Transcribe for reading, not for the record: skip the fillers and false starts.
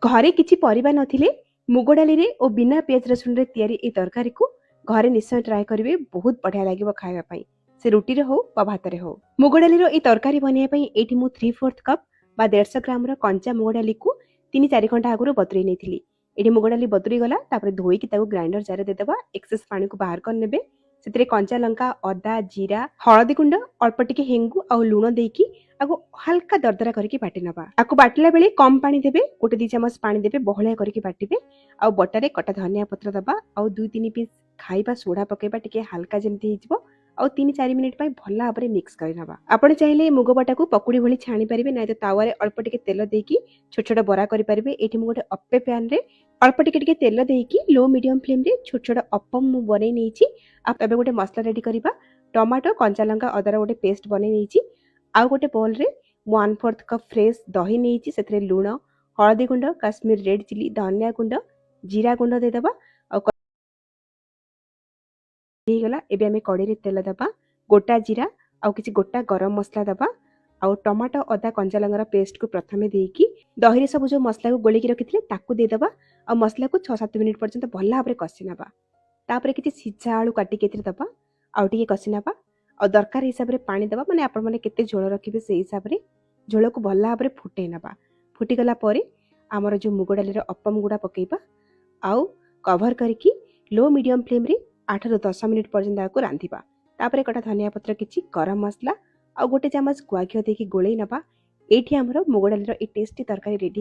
ଘରେ କିଛି ପରିବା ନଥିଲେ ମୁଗ ଡାଲିରେ ଓ ବିନା ପିଆଜ ରସୁଣରେ ତିଆରି ଏହି ତରକାରୀକୁ ଘରେ ନିଶ୍ଚୟ ଟ୍ରାଏ କରିବେ। ବହୁତ ବଢ଼ିଆ ଲାଗିବ ଖାଇବା ପାଇଁ, ସେ ରୁଟିରେ ହଉ ବା ଭାତରେ ହଉ। ମୁଗ ଡାଲିର ଏଇ ତରକାରୀ ବନେଇବା ପାଇଁ ଏଇଠି ମୁଁ 3/4 କପ୍ ବା 150 ଗ୍ରାମର କଞ୍ଚା ମୁଗ ଡାଲିକୁ 3-4 ଘଣ୍ଟା ଆଗରୁ ବତୁରେଇ ନେଇଥିଲି। ଏଠି ମୁଗ ଡାଲି ବତୁରି ଗଲା। ତାପରେ ଧୋଇକି ତାକୁ ଗ୍ରାଇଣ୍ଡର ଜାରରେ ଦେଇଦେବା। ଏକ୍ସେସ୍ ପାଣିକୁ ବାହାର କରିନେବେ। ସେଥିରେ କଞ୍ଚା ଲଙ୍କା, ଅଦା, ଜିରା, ହଳଦୀ ଗୁଣ୍ଡ, ଅଳ୍ପ ଟିକେ ହେଙ୍ଗୁ ଆଉ ଲୁଣ ଦେଇକି ଆକୁ ହାଲକା ଦରଦରା କରିକି ବାଟି ନେବା। ଆକୁ ବାଟିଲା ବେଳେ କମ୍ ପାଣି ଦେବେ, 1-2 ଚାମଚ ପାଣି ଦେବେ, ବହଳିଆ କରିକି ବାଟିବେ। ଆଉ ବଟାରେ କଟା ଧନିଆ ପତ୍ର ଦେବା ଆଉ 2-3 ପିସ୍ ଖାଇବା ସୋଢ଼ା ପକାଇବା, ଟିକେ ହାଲକା ଯେମିତି ହେଇଯିବ। ଆଉ 3-4 ମିନିଟ୍ ପାଇଁ ଭଲ ଭାବରେ ମିକ୍ସ କରିନେବା। ଆପଣ ଚାହିଁଲେ ମୁଗ ବଟାକୁ ପକୁଡ଼ି ଭଳି ଛାଣି ପାରିବେ, ନାଇଁ ତ ତାୱାରେ ଅଳ୍ପ ଟିକେ ତେଲ ଦେଇକି ଛୋଟ ଛୋଟ ବରା କରିପାରିବେ। ଏଇଠି ମୁଁ ଗୋଟେ ଅପେ ପ୍ୟାନରେ ଅଳ୍ପ ଟିକେ ଟିକେ ତେଲ ଦେଇକି ଲୋ ମିଡ଼ିୟମ ଫ୍ଲେମ୍ରେ ଛୋଟ ଛୋଟ ଅପମ ମୁଁ ବନେଇ ନେଇଛି। ଆଉ ଏବେ ଗୋଟେ ମସଲା ରେଡ଼ି କରିବା। ଟମାଟୋ, କଞ୍ଚା ଲଙ୍କା, ଅଦାର ଗୋଟେ ପେଷ୍ଟ ବନେଇ ନେଇଛି। ଆଉ ଗୋଟେ ବୋଲ୍ରେ 1/4 କପ୍ ଫ୍ରେଶ୍ ଦହି ନେଇଛି। ସେଥିରେ ଲୁଣ, ହଳଦୀ ଗୁଣ୍ଡ, କାଶ୍ମୀର ରେଡ୍ ଚିଲି, ଧନିଆ ଗୁଣ୍ଡ, ଜିରା ଗୁଣ୍ଡ ଦେଇଦେବା। ଆଉ ହେଇଗଲା। ଏବେ ଆମେ କଡ଼େଇରେ ତେଲ ଦେବା, ଗୋଟା ଜିରା ଆଉ କିଛି ଗୋଟା ଗରମ ମସଲା ଦେବା। ଆଉ ଟମାଟୋ, ଅଦା, କଞ୍ଚା ଲଙ୍କାର ପେଷ୍ଟକୁ ପ୍ରଥମେ ଦେଇକି ଦହିରେ ସବୁ ଯେଉଁ ମସଲାକୁ ଗୋଳେଇକି ରଖିଥିଲେ, ତାକୁ ଦେଇଦେବା। ଆଉ ମସଲାକୁ 6-7 ମିନିଟ୍ ପର୍ଯ୍ୟନ୍ତ ଭଲ ଭାବରେ କଷି ନେବା। ତାପରେ କିଛି ସିଝା ଆଳୁ କାଟିକି ଏଥିରେ ଦେବା ଆଉ ଟିକେ କଷି ନେବା। ଆଉ ଦରକାର ହିସାବରେ ପାଣି ଦେବା, ମାନେ ଆପଣମାନେ କେତେ ଝୋଳ ରଖିବେ ସେଇ ହିସାବରେ। ଝୋଳକୁ ଭଲ ଭାବରେ ଫୁଟେଇ ନେବା। ଫୁଟିଗଲା ପରେ ଆମର ଯେଉଁ ମୁଗ ଡାଲିର ଅପମ ଗୁଡ଼ା ପକାଇବା ଆଉ କଭର କରିକି ଲୋ ମିଡ଼ିୟମ୍ ଫ୍ଲେମ୍ରେ 8ରୁ 10 ମିନିଟ୍ ପର୍ଯ୍ୟନ୍ତ ଏହାକୁ ରାନ୍ଧିବା। ତାପରେ କଟା ଧନିଆ ପତ୍ର, କିଛି ଗରମ ମସଲା ଆଉ 1 ଚାମଚ ଗୁଆ ଘିଅ ଦେଇକି ଗୋଳେଇ ନେବା। ଏଇଠି ଆମର ମୁଗ ଡାଲିର ଏଇ ଟେଷ୍ଟି ତରକାରୀ ରେଡ଼ି।